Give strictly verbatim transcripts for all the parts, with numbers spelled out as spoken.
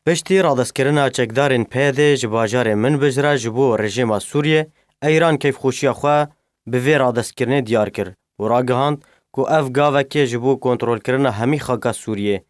Piştî radestkirina çekdarên P Y D ji bajarê Minbij re ji bo rejîma Sûriyê, Eyran keyfxweşiya xwe bi vê radestkirinê diyar kir û ragihand ku ev gavekê ji bo kontrolkirina hemî xaka Sûriyê.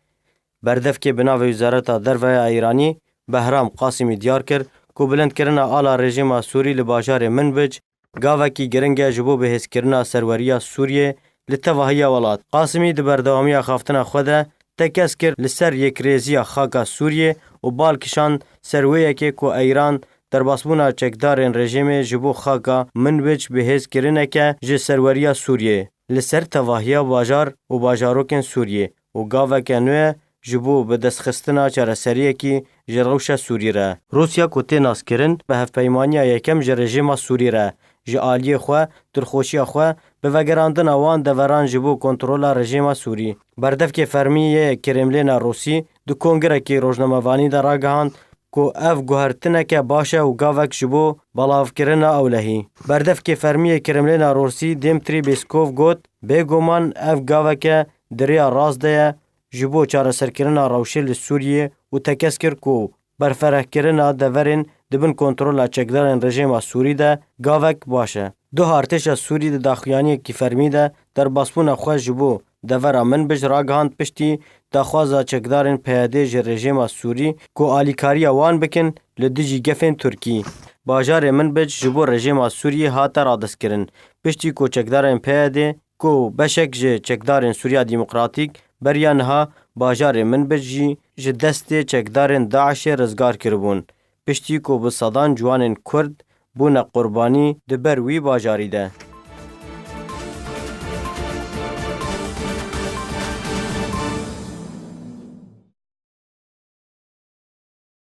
Berdevkê bi navê Wezareta Derve ya Îranî, Behram Qasimî diyar kir ku bilindkirina ala rejîma Sûrî li bajarê Minbij gavekî giring e ji bo bihêzkirina serweriya Sûriyê li tevahiya welat. Qasimî di berdewamiya axaftina xwe de tekez kir li ser yekrêziya xaka Sûriyê û bal kişand ser wê yekê ku Eyran derbasbûna çekdarên rejîmê ji bo xaka Minbij bihêzkirineke ji serweriya Sûriyê li ser tevahiya bajar û bajarokên Sûriyê û gaveke nû ye ji bo bidestxistina çareseriyekî ji rewşa Sûrî re. Rûsya ku tê naskirin bi hevpeymaniya yekem ji rejîma Sûrî re, ji aliyê xwe, dilxweşiya xwe bi vegerandina wan deveran ji bo kontrola rejîma Sûrî. Berdevkê fermî yê Kremlêna Rûsî di kongirekî rojnamevanî de ragihand ku ev guhertineke baş e û gavek ji bo belavkirina ewlehî. Berdevkê fermî yê Kremlêna Rûsî Dmitry Peskov got, bêguman ev gaveke di rêya rast de ye ji bo çareserkirina rewşê li Sûriyê û tekez kir ku berferehkirina deverên di bin kontrola çekdarên rejîma Sûrî de gavek baş e. Duha artêşa Sûrî di daxuyaniyekî fermî de derbasbûna xwe ji bo devera Minbij ragihand piştî daxwaza çekdarên P Y D ji rejîma Sûrî ku alîkariya wan bikin li dijî gefên Tirkî. Bajarê Minbij ji bo rejîma Sûriyê hate radestkirin, piştî ku çekdarên P Y D ku beşek ji çekdarên Sûriya Demokratîk beriya niha bajarê Minbij jî ji destê çekdarên DAIŞê rizgar kiribûn, piştî ku bi sedan ciwanên Kurd bûne qurbanî di ber wî bajarî de.